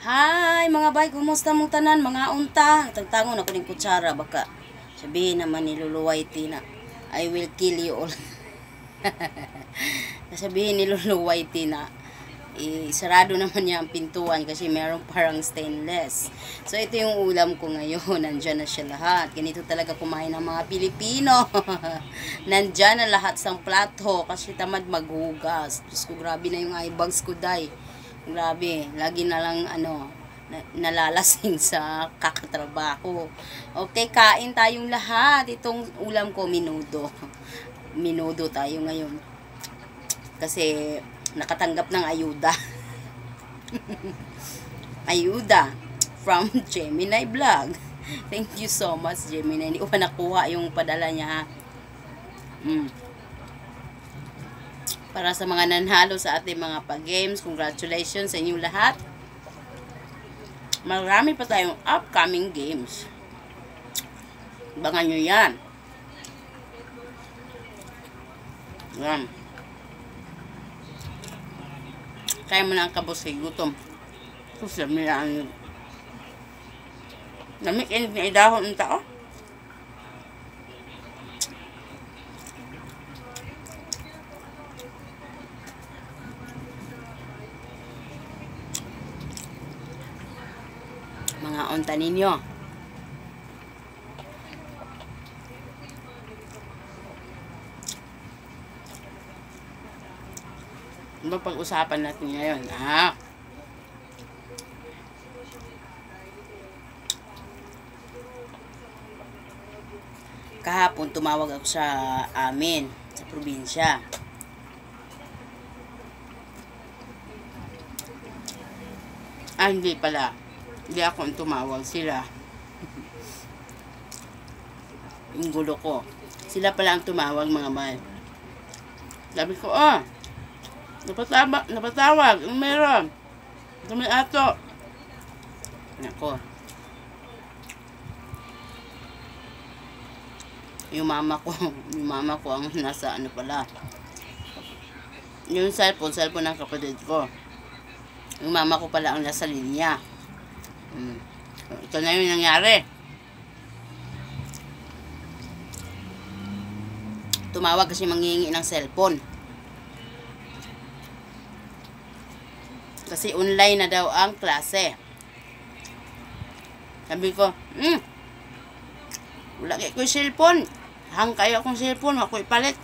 Hi mga bay, kumusta mong tanan mga unta? Tagtangon ako ning kutsara baka sabihin naman ni Lolo Whitey na I will kill you all. Sabihin ni Lolo Whitey na isarado naman niya ang pintuan kasi meron parang stainless. So ito yung ulam ko ngayon. Nandiyan na siya lahat. Ganito talaga kumain ng mga Pilipino. Nandiyan na lahat sa plato kasi tamad maghugas. Diyos ko, grabe na yung eye bags ko, day. Grabe, lagi na lang ano, nalalasing sa kakatrabaho. Okay, kain tayong lahat. Itong ulam ko, minudo. Minudo tayo ngayon. Kasi nakatanggap ng ayuda. Ayuda from Gemini Vlog. Thank you so much, Gemini. Hindi ko pa nakuha yung padala niya, ha. Para sa mga nanalo sa ating mga pag-games, congratulations sa inyong lahat. Marami pa tayong upcoming games. Abangan nyo yan. Yan. Kaya mo na ang kabos kay gutom. Sus, lami na ang lamig na idahon ng tao. Mga unta ninyo. Ano pag-usapan natin ngayon? Kahapon tumawag ako sa amin, sa probinsya. Ah, hindi pala. Hindi ako ang tumawag, sila. Yung gulo ko. Sila pala ang tumawag, mga mahal. Sabi ko, napatawag, ang meron. Ito may ato. Nako. Yung mama ko, yung mama ko ang nasa ano pala. Yung cellphone ng kapatid ko. Yung mama ko pala ang nasa linya. Ito na yung nangyari. Tumawag kasi manghihingi ng cellphone. Kasi online na daw ang klase. Sabi ko, wala kayo ko'y cellphone. Hang kayo akong cellphone, ako ipalit.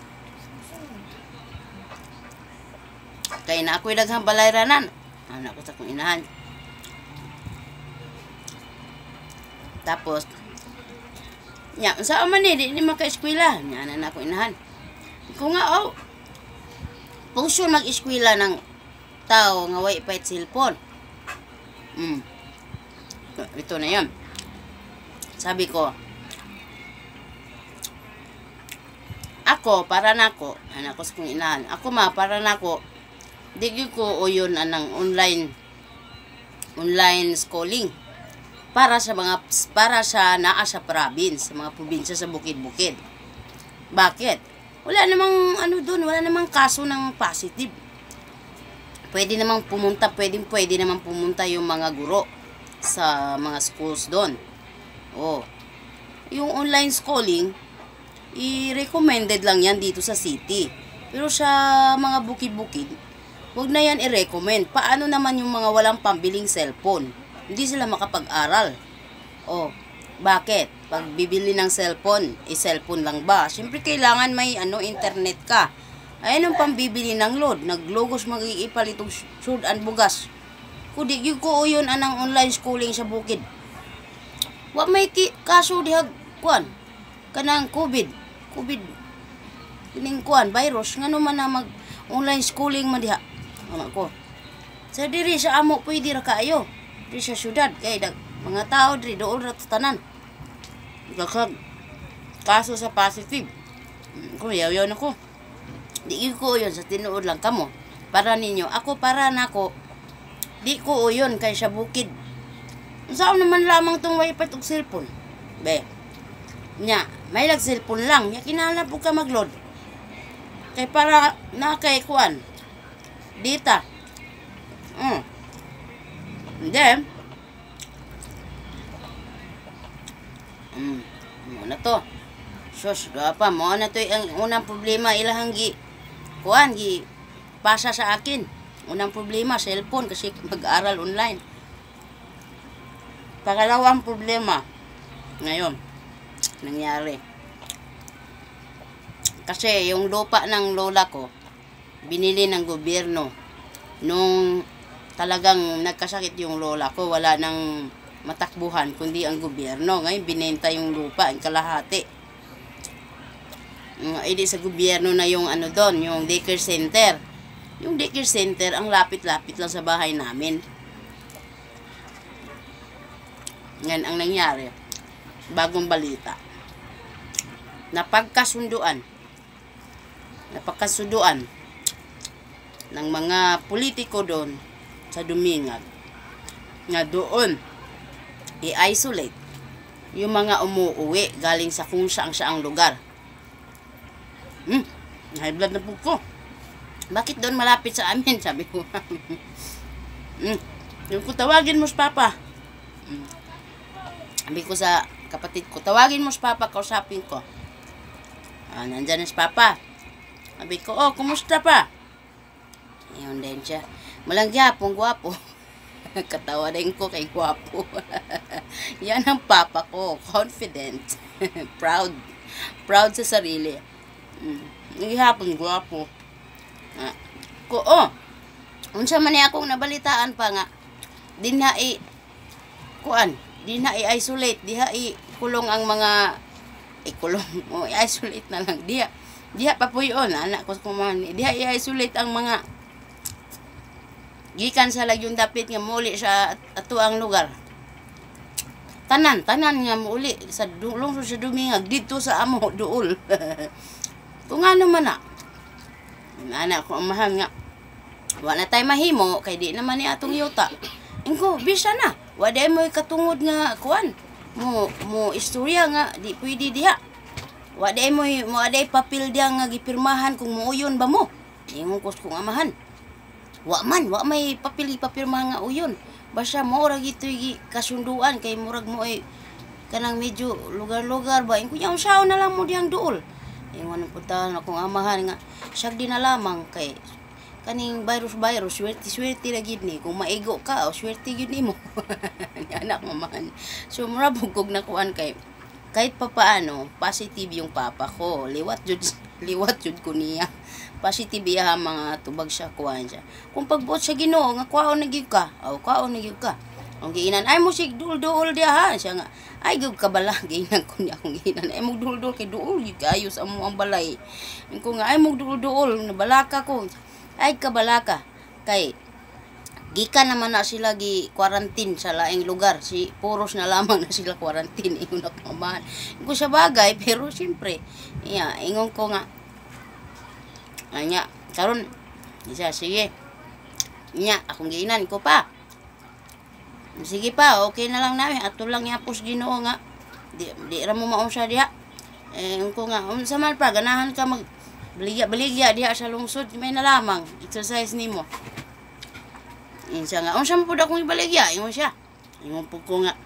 Kaya na ako'y daghang balayranan. Ano ako sa akong inahan. Tapos, nya, unsa man ni, di ni maka-eskwela. Nya, ana na ako inahan. Ko nga, oh, puso mag-eskwela ng tao nga way pait cellphone. Ito na yun. Sabi ko, ako, para nako, anak ko sa kong inahan, ako ma, para nako, di gyud ko uyon anang online schooling. Para sa mga, para sa naa sa province, sa mga probinsya sa bukid-bukid. Bakit? Wala namang ano doon, wala namang kaso ng positive. Pwede namang pumunta, pwede namang pumunta yung mga guro sa mga schools doon. Oh. Yung online schooling, i-recommended lang yan dito sa city. Pero sa mga bukid-bukid, wag na yan i-recommend. Paano naman yung mga walang pambiling cellphone? Hindi sila makapag-aral. Oh, bakit? Pag bibili ng cellphone, i-cellphone lang ba? Siyempre kailangan may ano, internet ka. Ayan ang pambibili ng load. Naglogos magiipalit og sudan bugas. Kundi gyud ko uyon anang online schooling sa bukid. Wa may kaso dihag kuan kanang COVID. COVID kining kuan virus ngano man na mag online schooling man diha. Ana ko. Sa diri sa amo pwede ra kaayo. Diri sa syudad kay mga tao diri dool ra tanan. Daghang kaso sa positive. Ko yaw-yaw na ko. Di ko yun sa tinuod lang kamo. Para ninyo, ako para nako. Di ko yun kay sa bukid. Saan naman lamang tong wifi og cellphone? Be. Nya, may lag cellphone lang. Nya kinahanglan pud ka magload. Kay para na kay kuan. Dita. And then, mo na to. Sus, pa, mo na to ang unang problema ilahang gi, kuan, gi, pasa sa akin. Unang problema, cellphone, kasi mag-aral online. Pangalawang problema, ngayon, nangyari. Kasi yung lupa ng lola ko, binili ng gobyerno nung talagang nagkasakit yung lola ko, wala nang matakbuhan kundi ang gobyerno. Ngayon, binenta yung lupa, ang kalahati. Hindi sa gobyerno na yung ano doon, yung daycare center. Yung daycare center, ang lapit-lapit lang sa bahay namin. Ngayon, ang nangyari, bagong balita, napagkasunduan ng mga politiko doon sa Dumingag nga doon i-isolate yung mga umuuwi galing sa kung saang saang lugar. High blood na po ko. Bakit doon malapit sa amin? Sabi ko. Yung ko, tawagin mo si Papa. Sabi ko sa kapatid ko, tawagin mo si Papa, kausapin ko. Ah, nandyan na si Papa. Sabi ko, oh, kumusta pa? Ayun din siya. Malang gyapon, gwapo. Katawa din ko kay gwapo. Yan ang papa ko. Confident. Proud. Proud sa sarili. Gihapon, gwapo. Ah, ko, oh, unsa man ni akong nabalitaan pa nga, dinha i, kuan, dinha i-isolate, diha i kulong ang mga, ikulong, o i-isolate na lang, diha, diha papuyon, anak ko kuman, diha i-isolate ang mga gikan sa lagyong dapit nga muli sa atuang lugar. Tanan, tanan nga muli sa lungsod sa Dumingag didto sa amo duol. Kung ano man na. Anak ko amahan nga wa na tay mahimo kay di naman ni atong yuta. Ingko bisa na. Wa day mo katungod nga kuan. Mo mo istorya nga di pwede diha. Wa day mo mo aday papel diha nga gipirmahan kung muuyon ba mo. Ingon ko kong amahan. Wa man, wa may papel ipapirmahan nga uyon. Basta mo ra gitoy kasunduan kay murag mo ay kanang medyo lugar-lugar ba. Ingko nya unsaon na lang mo diyang duol. Ingon ang puntahan akong amahan nga siyag di na lamang kay kaning virus-virus, swerte-swerte ra gid ni. Kung maigo ka, o swerte gid nimo. Ni anak mamahan. So mura bugog na kuan kay kahit papaano positive yung papa ko. Liwat jud, liwat jud ko niya. Positive iya mga tubag siya kuan siya. Kung pagbuot sa Ginoo nga kuhaon na gyud ka, aw kuhaon na gyud ka. Ang giinan ay mo sig dul-duol diha ha. Siya nga ay gyud ka bala giinan ko niya akong giinan ay mo dul-duol kay duol gyud kaayo sa amo ang balay. Ko nga ay mo dul-duol nabalaka ko. Ay kabalaka kay gikan naman na sila gi quarantine sa laing lugar, si puros na lamang na sila quarantine. Ingon ako amahan ko sa bagay, pero siyempre iya ingon ko nga anya karon isa sige nya akong giinan ko pa sige pa okay na lang namin ato lang yapos Ginoo nga di, di ra mo maunsa diha. Eh, ko nga unsa man pa ganahan ka mag baligya baligya diha sa lungsod may na lamang exercise nimo. Ingon siya nga unsa man pud akong ibaligya, ingon siya. Ingon pud ko nga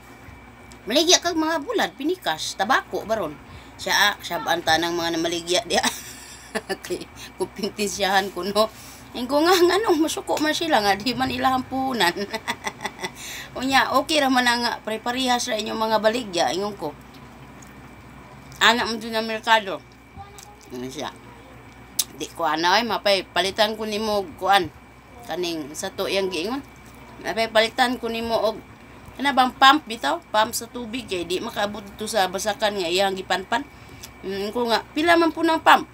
maligya kag mga bulad, pinikas, tabako baron. Siya ah, sabaan ta ng mga namaligya diha. Kay kupintisyahan ko no. Ingon nga nganong masuko man sila nga di man ilahang puhunan. Unya okay ra man nga pare-parehas ra inyong mga baligya, ingon ko. Anak mo dun na merkado. Ingon siya. Di ko ana ay mapay palitan ko nimo og kuan kaning sa to iyang giingon. Mapay palitan ko nimo og kana bang pump bitaw, pump sa tubig kay di makaabot dito sa basakan nga iyang gipanpan. Ko nga pila man po ng pump.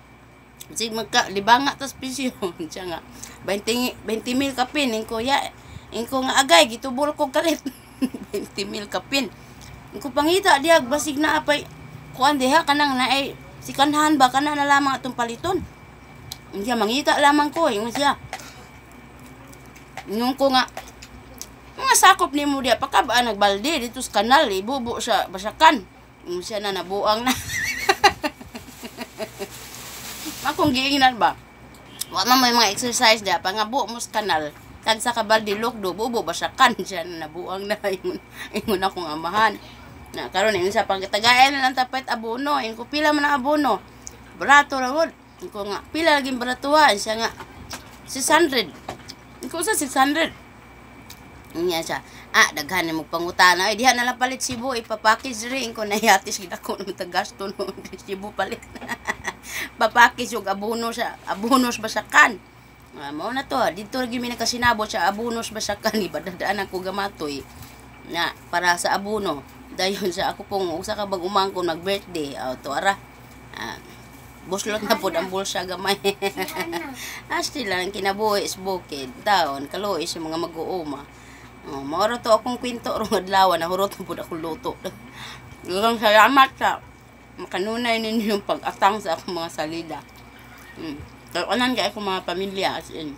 Sig magka libanga tas pisyo. Siya nga 20 20 mil kapin ingko ya. Ingko nga agay gitubol ko kalit. 20 mil kapin. Ingko pangita diha basig na apay kuan diha kanang naay sikanhan ba kana na lamang atong paliton. Siya mangita lamang ko ingon siya. Ingon ko nga mga sakop nimo diha pakabaan nagbalde dito sa kanal ibubo sa basakan. Ingon siya na nabuang na. Akong giingnan ba? Wa man may mga exercise diha pangabo mo sa kanal. Tagsa ka balde lokdo, bubo basakan siya na nabuang na ingon, ingon akong amahan. Na karon ingon sa pagtagayan na lang tapet abono, ingon ko, "Pila man ang abono?" "Barato ra gud." Ingon ko nga, "Pila lagi baratuha?" Siya nga, "600." Ingon ko, "Sa 600?" Niya siya, "Ah, daghan na mo pangutana. Ay, diha na lang palit Cebu, ipapackage diri." Ingon ko, "Nahiyatis gid ako ng tagasto no, Cebu palit. Papackage og abono sa abonos basakan." Ah, mao na to. Dito lagi mi nakasinabot sa abonos basakan, ibadadaan ako gamatoy na para sa abono. Dayon sa ako pong usa ka bag umangkon mag-birthday, oh, to ara. Ah, buslot na pod ang bulsa gamay. Asti lang kinabuhi sa bukid, taon, kaluoy sa mga mag-uuma. Oh, mao to akong kwento rong adlaw, nahurot na pud ako luto. Daghang salamat sa makanunay ninyo yung pag-atang sa akong mga salida. Kanon kay akong mga pamilya, as in.